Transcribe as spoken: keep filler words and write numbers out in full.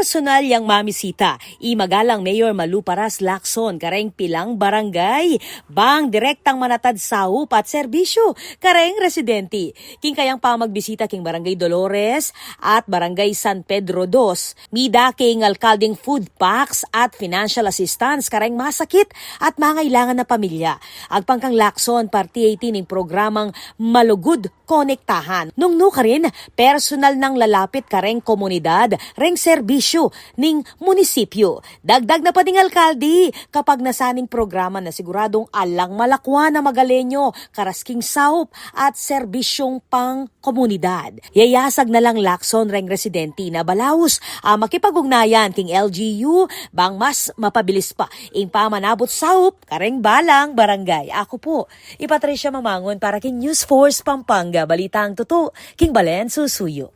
Personal yang mamisita i magalang Mayor Malu Paras Lacson kareng pilang barangay, bang direktang manatad saup at serbisyu kareng residente. King kayang pamagbisita king Barangay Dolores at Barangay San Pedro Dos, mida king alkalding food packs at financial assistance kareng masakit at mangailangan na pamilya. Agpang kang Lacson, parti iti ning programang Malugud Konektahan. Nung nukarin, personal nang lalapit kareng komunidad reng serbisyu ning munisipyu. Dagdag na pa ding alkalde, kapag nasaning programa na siguradung alang malakwan a Magalenyo karas king saup at serbisyung pang komunidad. Yayasag na lang Lacson reng residente na balaus a makipag-ugnayan king L G U bang mas mapabilis pa ing pamanabut saup kareng balang barangay. Aku pu i Patricia Mamangun para king News Force Pampanga, balitang tutu king balen susuyu.